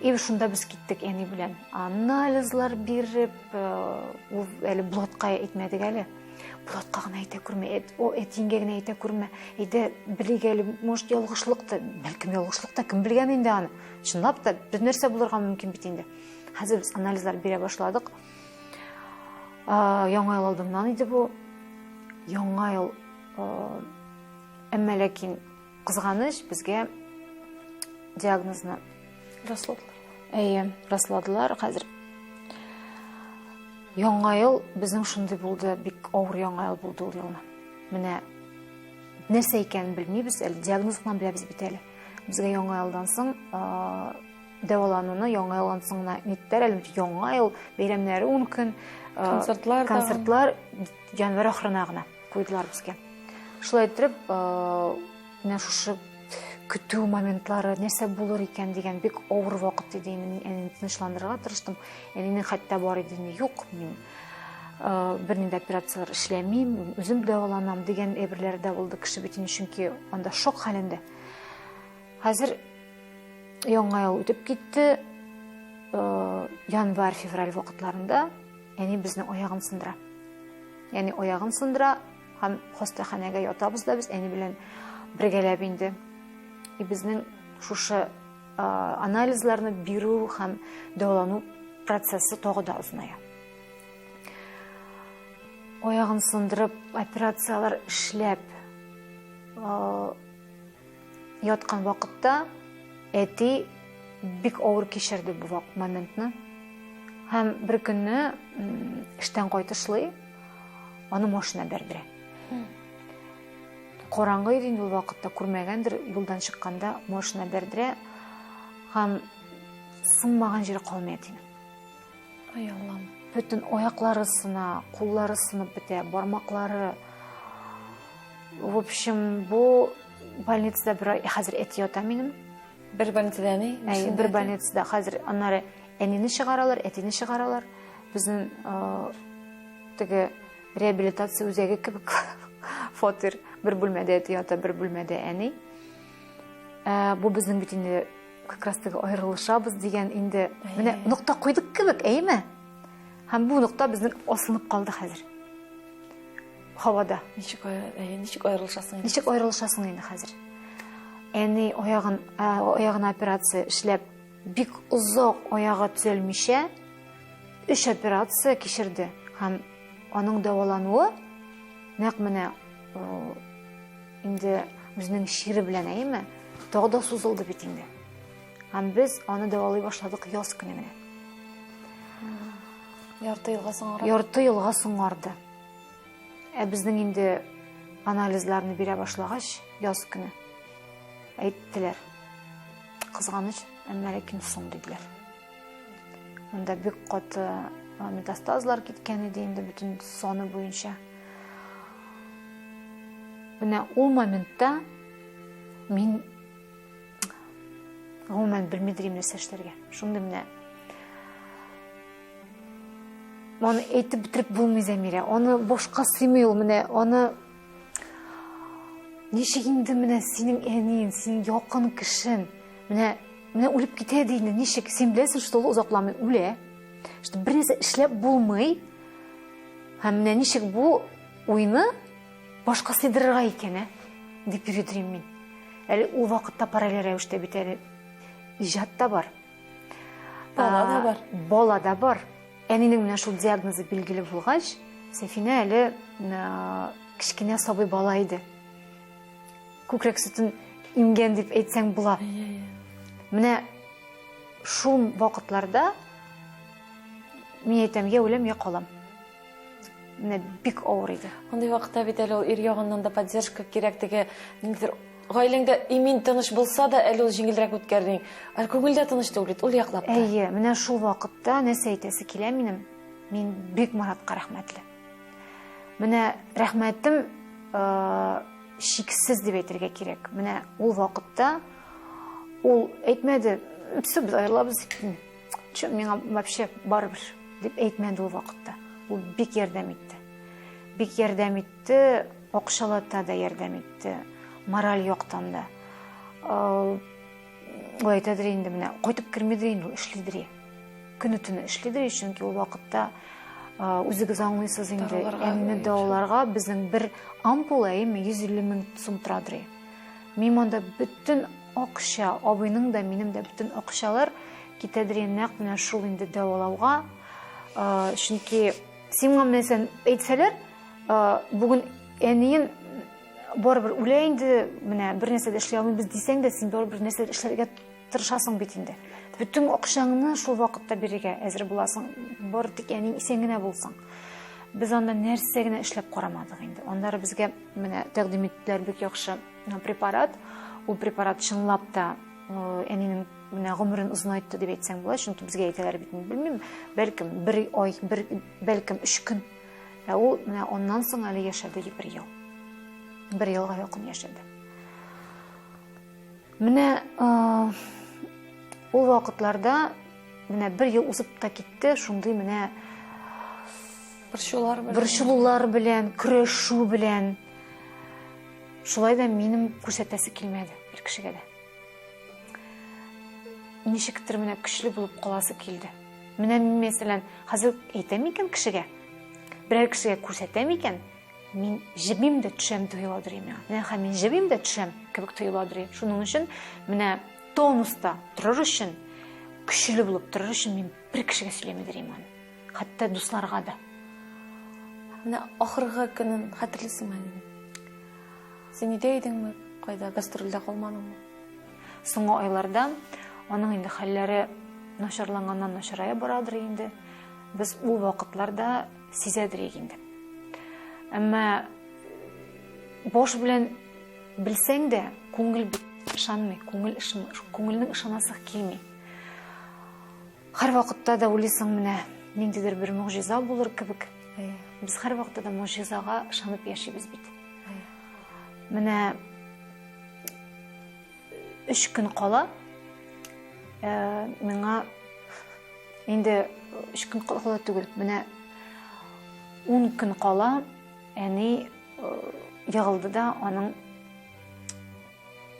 И шунда без киттек әни белән. Анализлар биреп, э, ул әле Булатка әйтмәдек әле. Булатка гына әйтә күрмә, о, әтиеңгә генә әйтә күрмә. Әйдә, белик әле, может, ялгышлык та, бәлкем ялгышлык та, кем белгән инде аны. Чынлап та, бер нәрсә булырга мөмкин бит инде. Хәзер без анализлар бирә башладык. Яңа ел алдыннан иде бу. Яңа ел әмма ләкин кызганыч безгә диагнозны расладылар. Әйе, расладылар. Хәзер Яңа ел безнең шундый булды, бик авыр яңа ел булды ул елны. Менә нәрсә икәнен белмибез, әле диагноз гына беләбез бит әле. Безгә яңа елдан соң дәвалануны яңа елдан соң гына ниттәр әле яңа ел бәйрәмнәре ун көн э, концертлар концертлар январь ахырына гына куйдылар безгә шулай иттереп э, менә шушы көтү моментлары нәрсә булыр икән дигән бик авыр вакыт иде инде мин әнине тынычландырырга тырыштым әнинең хәтта бар иде инде юк мин э, бернинди операцияләр эшләмим үзем дәваланам дигән әйберләр дә булды кеше бит инде чөнки анда шок хәлендә хәзер Яңа ел үтеп китте. Э, январь, февраль вакытларында әни безнең аягын сындыра. Әни аягын сындыра һәм хастаханәгә ятабыз да без әни белән бергәләп инде. И безнең шушы э, анализларны бирү һәм дәвалану процессы тагы да озыная. Аягын сындырып, операцияләр эшләп, э, Яткан вакытта әти бик авыр кичерде бу вакыт моментны. Һәм бер көнне эштән кайтышлый аны машина бәрдерә. Караңгы иде инде ул вакытта, күрмәгәндер, юлдан чыкканда машина бәрдерә һәм сынмаган җире калмый әтинең. Ай Аллам. Бөтен аяклары сына, куллары сынып бетә, бармаклары. В общем, бу больницада бер ай, хәзер әти ята минем. Бер больницада әни? Әйе, бер больницада хәзер аннары әнине чыгаралар, әтине чыгаралар. Безнең теге реабилитация үзәге кебек фатир. Бер бүлмәдә әти ята, бер бүлмәдә әни. Бу безнең бит инде как раз теге аерылышабыз дигән инде менә нокта куйдык кебек, әйеме? Һәм бу нокта безнең асылынып калды хәзер. Һавада. Ничек, ничек аерылышасың инде? Ничек аерылышасың инде хәзер? Әни аягын, аягына операция эшләп, бик озак аягы төзәлмичә, өч операция кичерде. Һәм аның дәвалануы нәкъ менә инде үзенең чире белән, әйеме, тагы да сузылды бит инде. Һәм без аны дәвалый башладык яз көне генә. Ярты елга соңарды. Ярты елга соңарды. Ә безнең инде анализларны бирә башлагач, яз көне әйттеләр. Кызганыч, әмма ләкин соң диделәр. Монда бик каты метастазлар киткән иде инде бөтен саны буенча. Менә ул моментта мин гомумән белмидер идем нәрсә эшләргә. Шундый менә Аны әйтеп бетереп булмый, Зәмирә. Аны башка сыймый ул менә. Аны ничек инде менә синең әниең, синең якын кешең, менә менә үлеп китә ди инде. Ничек? Син беләсең, что ул озакламый үлә. Что бер нәрсә эшләп булмый. Һәм менә ничек бу уйны башка сыйдырырга икән, ә? Дип йөри мин. Әле ул вакытта параллель рәвештә бит әле иҗат та бар. Бала да бар. Бала да бар. Әнинең менә шул диагнозы билгеле булгач, Сәфинә әле кечкенә сабый бала иде. Күкрәк сөтен имгән дип әйтсәң була. Менә шул вакытларда мин әйтәм, я үләм, я калам. Менә бик авыр иде. Андый вакытта бит әле ул ир ягыннан да поддержка кирәк, теге ниндидер гаиләңдә имин, тыныч булса да, әле ул җиңелрәк үткәрдең. Әле күңелдә тыныч түгел бит, ул яклап та. Әйе, менә шул вакытта нәрсә әйтәсе килә минем? Мин бик Маратка рәхмәтле. Менә рәхмәтем чиксез дип әйтергә кирәк. Менә ул вакытта ул әйтмәде, все, без аерылабыз, че, миңа вообще барыбер дип әйтмәде ул вакытта. Ул бик ярдәм итте. Бик ярдәм итте, акчалата да ярдәм итте, мораль яктан да. Ул әйтәдер инде, менә кайтып кермидер инде, ул эшлидер. Көне-төне эшлидер, чөнки ул вакытта үзегез аңлыйсыз инде, әнине дәваларга безнең бер ампула, әйеме, 150 мең сум торадыр. Мин монда бөтен акча, абыйның да, минем дә бөтен акчалар китәдер нәкъ менә шул инде дәвалауга. Чөнки син миңа мәсәлән әйтсәләр, бүген әнием барыбер үлә инде, менә бер нәрсә дә эшли алмыйбыз дисәң дә, син барыбер нәрсә эшләргә тырышасың бит инде. Бөтен акчаңны шул вакытта бирергә әзер буласың, бары тик әниң исән генә булсын. Без анда нәрсә генә эшләп карамадык инде. Аннары безгә менә тәкъдим иттеләр бик яхшы препарат. Ул препарат чынлап та әнинең менә гомерен озынайтты дип әйтсәң була, чөнки безгә әйтәләр бит, белмим, бәлкем бер ай, бер, бәлкем өч көн. Ә ул менә аннан соң әле яшәде бер ел. Бер елга якын яшәде. Менә ул вакытларда менә бер ел узып та китте, шундый менә борчулар белән, борчылулар белән, көрәшү белән. Шулай да минем күрсәтәсе килмәде бер кешегә дә. Ничектер менә көчле булып каласы килде. Менә мин, мәсәлән, хәзер әйтәм икән кешегә, берәр кешегә күрсәтәм икән, мин җебим дә төшәм тоеладыр миңа. Менә һәм мин җебим дә төшәм кебек тоеладыр. Шуның өчен менә тонуста торыр өчен, көчле булып торыр өчен мин бер кешегә сөйләмидер идем аны. Хәтта дусларга да. Менә ахыргы көнен хәтерлисеңме әнинең? Син өйдә идеңме? Кайда? Гастрольдә калмадыңмы? Соңгы айларда аның инде хәлләре начарланганнан начарая барадыр инде. Без ул вакытларда сизәдер инде. Әмма баш белән Белсәң дә, күңел бит ышанмый, күңел күңелнең ышанасы килми. Һәрвакытта да уйлыйсың, менә ниндидер бер могҗиза булыр кебек. Без һәрвакытта да могҗизага ышанып яшибез бит. Менә өч көн кала э, миңа инде өч көн кала түгел, менә 10 көн кала әни э, егылды да аның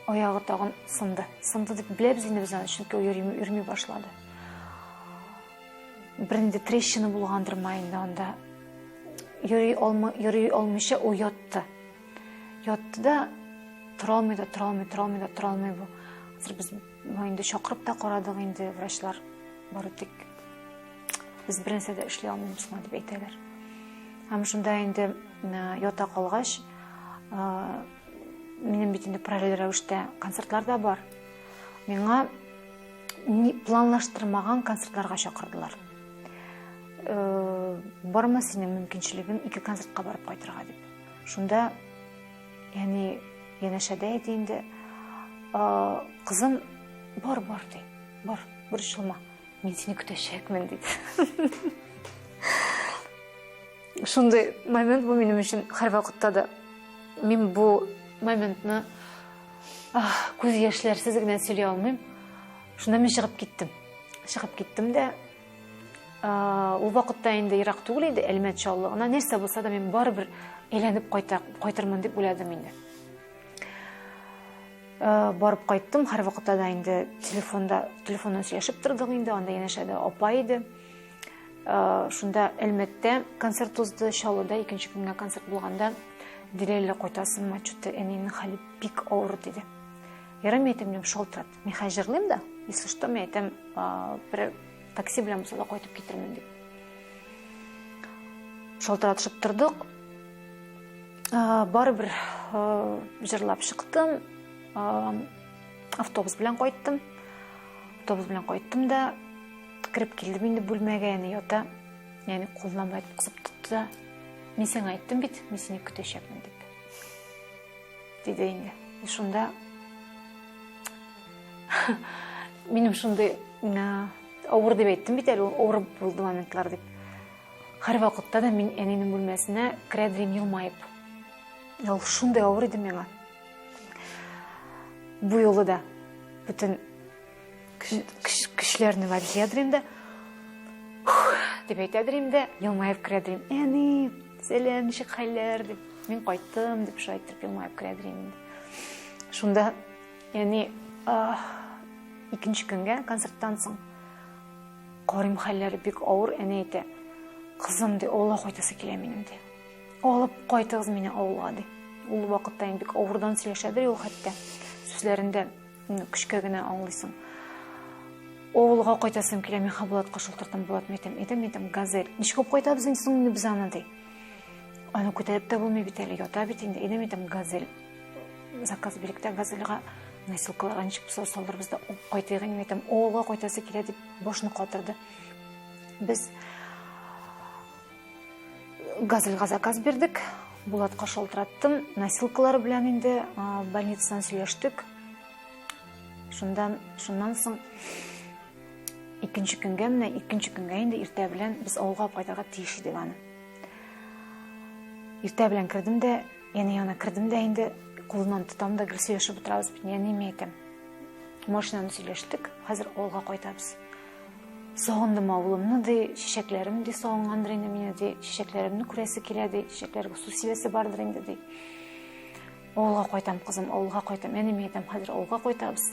аягы тагын сынды. Сынды дип беләбез инде без аны, чөнки ул йөрми, йөрми башлады. Бернинди трещина булгандыр ма инде анда. Йөри алма, йөри алмыйча ул ятты. Ятты да тора алмый да, тора алмый, тора алмый да, тора алмый бу. Хәзер без инде чакырып та карадык инде врачлар. Бары тик без бернәрсә дә эшли алмыйбыз моңа дип әйтәләр. Һәм шунда инде ята калгач, минем бит инде параллель рәвештә концертлар да бар. Миңа планлаштырмаган концертларга чакырдылар. Бармы синең мөмкинчелегең ике концертка барып кайтырга дип. Шунда әни янәшәдә иде инде. Кызым, бар, бар, ди. Бар, борчылма. Мин сине көтәчәкмен, диде. Шундый момент бу минем өчен һәрвакытта да. Мин бу моментны күз яшьләрсез генә сөйли алмыйм. Шунда мин чыгып киттем. Чыгып киттем дә, ул вакытта инде ерак түгел иде Әлмәт Чаллы гына. Нәрсә булса да мин барыбер әйләнеп кайта, кайтырмын дип уйладым инде. Барып кайттым, һәрвакытта да инде телефонда, телефоннан сөйләшеп тордык инде, анда янәшәдә апа иде. Шунда Әлмәттә концерт узды, Чаллыда икенче көнгә концерт булганда, Дилә, әллә кайтасыңмы, что-то әниемнең хәле бик авыр, диде. Ярый, мин әйтәм, шалтырат. Мин хәзер җырлыйм да, если что, мин әйтәм, бер такси белән булса да кайтып китермен дип. Шалтыратышып тордык. Барыбер җырлап чыктым. Автобус белән кайттым. Автобус белән кайттым да, кереп килдем инде бүлмәгә, әни ята. Яни кулыннан былай кысып тотты да, мин сиңа әйттем бит, мин сине көтәчәкмен дип. Диде инде. И шунда минем шундый авыр дип әйттем бит әле, авыр булды моментлар дип. Һәрвакытта да мин әнинең бүлмәсенә керә дим елмаеп. Ул шундый авыр иде миңа. Бу юлы да бөтен көчләрне вәлҗиядер инде. Дип әйтәдер инде, елмаеп керәдер инде. Әни, сәлам, ничек хәлләр дип. Мин кайттым дип шулай итеп елмаеп керәдер инде. Шунда әни икенче көнгә концерттан соң карыйм хәлләре бик авыр, әни әйтә, кызым ди, авылга кайтасы килә минем ди. Алып кайтыгыз мине авылга ди. Ул вакытта инде бик авырдан сөйләшәдер ул хәтта. Сүзләрендә көчкә генә аңлыйсың. Авылга кайтасым килә, мин Хабулатка шылтыртам, Булат, мин әйтәм, әйдә, мин әйтәм, газель. Ничек алып кайтабыз инде соң инде без аны, ди. Аны күтәреп тә булмый бит әле, ята бит инде. Әйдә, мин әйтәм, газель. Заказ бирик тә газельга носилкаларга ничек булса салдырбыз да алып кайтыйк инде, мин әйтәм, авылга кайтасы килә дип башны катырды. Без газельга заказ бирдек. Булатка шалтыраттым. Носилкалар белән инде больницадан сөйләштек. Шундан, шуннан соң икенче көнгә менә икенче көнгә инде иртә белән без авылга кайтырга тиеш идек аны. Иртә белән кердем дә, әни янына кердем дә инде кулыннан тотам да гел сөйләшеп утырабыз бит. Әни мин әйтәм. Машинаны сөйләштек, хәзер авылга кайтабыз. Сагындым авылымны, ди, чәчәкләрем, ди, сагынгандыр инде мине, ди, чәчәкләремне күрәсе килә, ди, чәчәкләргә су сибәсе бардыр инде, ди. Авылга кайтам, кызым, авылга кайтам. Әни, мин әйтәм, хәзер авылга кайтабыз.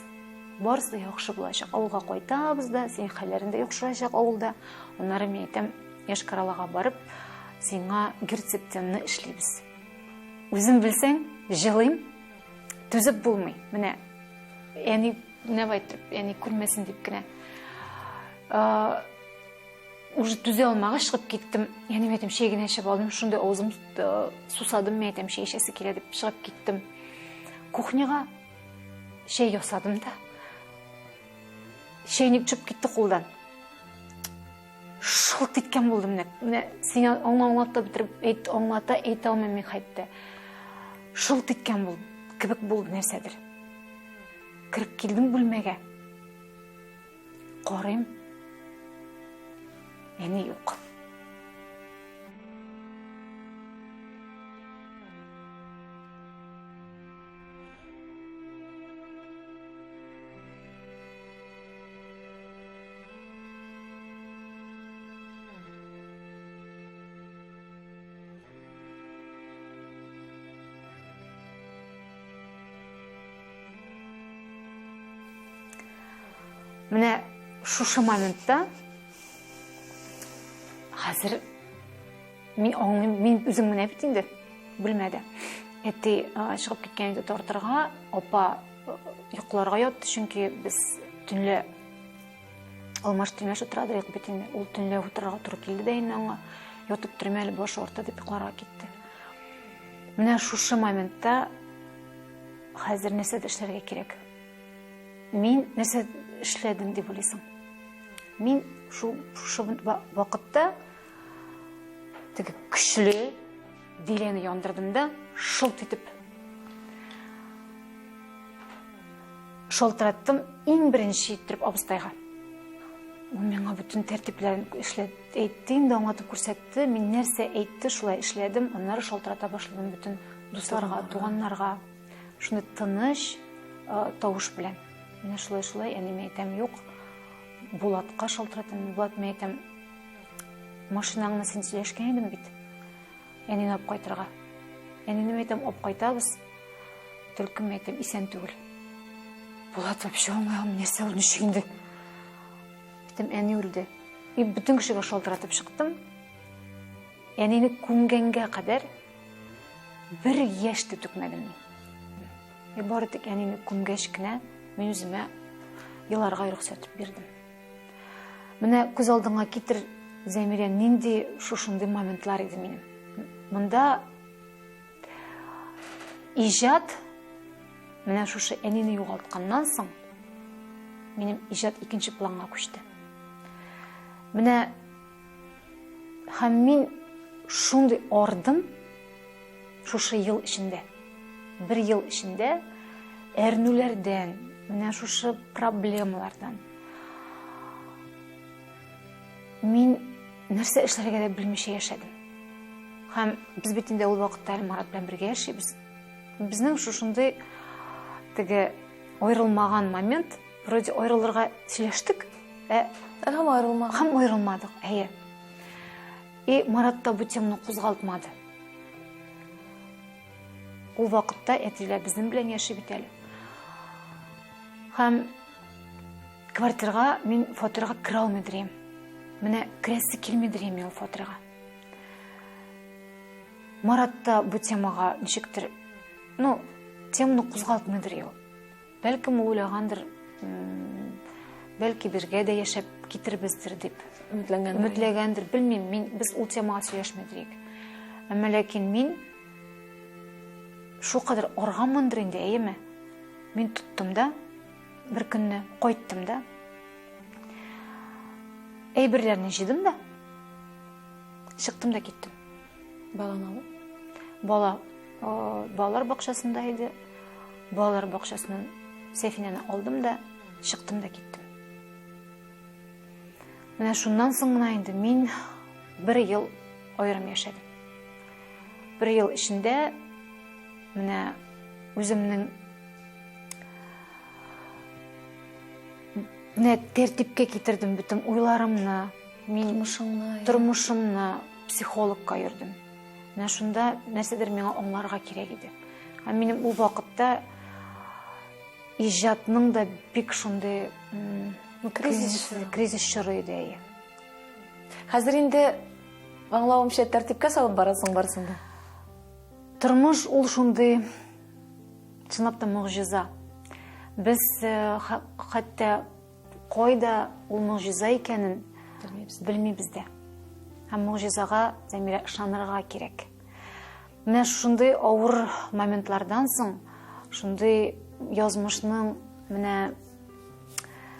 Барысы да яхшы булачак. Авылга кайтабыз да, синең хәлләрең дә яхшырачак авылда. Аннары мин әйтәм, Йошкар-Олага барып, сиңа герцептинны эшлибез. Үзем белсәң, җылыйм, түзеп булмый. Менә әни Менә әйтеп, әни күрмәсен дип кенә. Уже түзә алмагач чыгып киттем. Әни әйтәм, чәй генә эчеп алдым, шундый авызым сусадым, мин әйтәм, чәй эчәсе килә дип чыгып киттем. Кухняга чәй ясадым да. Чәйнек төшеп китте кулдан. Шылт иткән булды менә. Менә сиңа аңлата бетереп әйт, аңлата әйтә алмыйм мин хәтта. Шылт иткән булды. кебек булды нәрсәдер. Кереп килдем бүлмәгә. Карыйм. Әни юк. Менә шушы моментта хәзер мин аңлыйм, мин үзем генә бит инде бүлмәдә. Әти чыгып киткән иде тартырга, апа йокларга ятты, чөнки без төнлә алмаш тилмәш утыра идек бит инде. Ул төнлә утырырга туры килде дә инде аңа. Ятып торыйм әле, баш авырта дип йокларга китте. Менә шушы моментта хәзер нәрсә эшләргә кирәк? Мин нәрсә эшләдем дип уйлыйсың? Мин шул шушы вакытта теге көчле Диләне яндырдым да, шылт итеп шалтыраттым иң беренче иттереп абыстайга. Ул миңа бөтен тәртипләрен эшләт, әйтте инде, аңлатып күрсәтте. Мин нәрсә әйтте, шулай эшләдем. Аннары шалтырата башладым бөтен дусларга, туганнарга. Шундый тыныч тавыш белән. Менә шулай-шулай әниемә әйтәм, юк. Булатка шалтыратам, Булат, мин әйтәм, машинаңны син сөйләшкән идең бит. Әнине алып кайтырга. Әнине әйтәм, алып кайтабыз. Только мин әйтәм, исән түгел. Булат вообще аңлый алмый, нәрсә ул, ничек инде? Әйтәм, әни үлде. И бөтен кешегә шалтыратып чыктым. Әнине күмгәнгә кадәр бер яшь тә түкмәдем мин. И бары тик әнине күмгәч кенә мин үземә еларга рөхсәт бирдем. Менә күз алдыңа китер, Зәмирә, нинди шушындый моментлар иде минем. Монда иҗат менә шушы әнине югалтканнан соң минем иҗат икенче планга күчте. Менә һәм мин шундый ардым шушы ел эчендә. Бер ел эчендә әрнүләрдән, менә шушы проблемалардан Мин нәрсә эшләргә дә белмичә яшәдем. Һәм без бит инде ул вакытта әле Марат белән бергә яшибез. Безнең шушындый теге аерылмаган момент, вроде аерылырга сөйләштек, ә һәм аерылмадык. Һәм аерылмадык, әйе. И Марат та бу теманы кузгалтмады. Ул вакытта әтиләр безнең белән яши бит әле. Һәм Квартирга мин фатирга керә алмый дирем. Менә керәсе килми дирем мин ул фатирга. Марат та бу темага ничектер, ну, теманы кузгалтмый дир ул. Бәлкем ул уйлагандыр, бәлки бергә дә яшәп китербездер дип. Өметләнгәндер. Өметләгәндер, белмим, мин без ул темага сөйләшмәдек. Әмма ләкин мин шулкадәр арганмындыр инде, әйеме? Мин тоттым да, Бер көнне кайттым да, әйберләрне җыйдым да, чыктым да киттем. Баланы алып? Бала балалар бакчасында иде. Балалар бакчасыннан Сәфинәне алдым да, чыктым да киттем. Менә шуннан соң гына инде мин бер ел аерым яшәдем. Бер ел эчендә менә үземнең Менә тәртипкә китердем бөтен уйларымны, мин тормышыңны, тормышымны психологка йөрдем. Менә шунда нәрсәдер миңа аңларга кирәк иде. Һәм минем ул вакытта иҗатның да бик шундый кризис, кризис чоры иде. Әйе. Хәзер инде аңлавымча тәртипкә салып барасың барысын да. Тормыш ул шундый Чынлап та могҗиза. Без э, хәтта кайда ул могҗиза икәнен белмибез, белмибез дә. Һәм могҗизага Зәмирә ышанырга кирәк. Менә шундый авыр моментлардан соң, шундый язмышның менә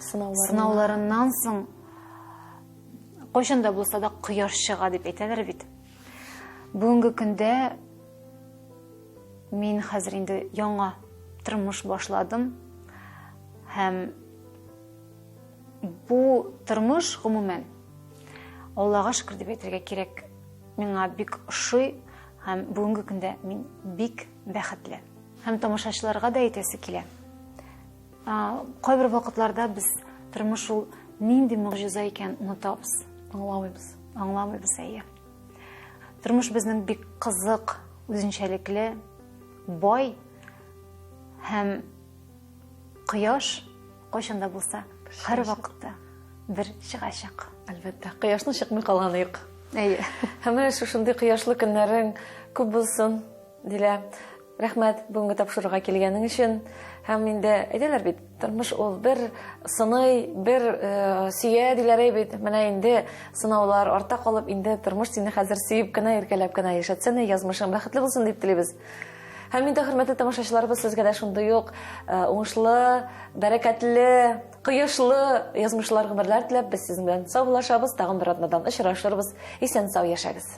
сынауларыннан соң кайчан да булса да кояш чыга дип әйтәләр бит. Бүгенге көндә Мин хәзер инде яңа тормыш башладым. Һәм бу тормыш гомумән Аллага шөкер дип әйтергә кирәк, миңа бик ошый һәм бүгенге көндә мин бик бәхетле. Һәм тамашачыларга да әйтәсе килә. Кайбер вакытларда без тормыш ул нинди могҗиза икәнен онытабыз. Аңламыйбыз. Аңламыйбыз, әйе. Тормыш безнең бик кызык, үзенчәлекле, бай һәм кояш кайчан да булса һәр вакытта бер чыгачак. Әлбәттә, кояшның чыкмый калганы юк. Әйе. Һәм менә шушындый кояшлы көннәрең күп булсын, Дилә. Рәхмәт бүгенге тапшыруга килгәнең өчен. Һәм инде әйтәләр бит, тормыш ул бер сыный, бер э, сөя диләр бит. Менә инде сынаулар артта калып, инде тормыш сине хәзер сөеп кенә, иркәләп кенә яшәтсен, язмышың бәхетле булсын дип телибез. Һәм инде хөрмәтле тамашачыларыбыз, сезгә дә шундый ук э, уңышлы, бәрәкәтле, кояшлы язмышлар, гомерләр теләп, без сезнең белән саубуллашабыз. Тагын бер атнадан очрашырбыз. Исән-сау яшәгез.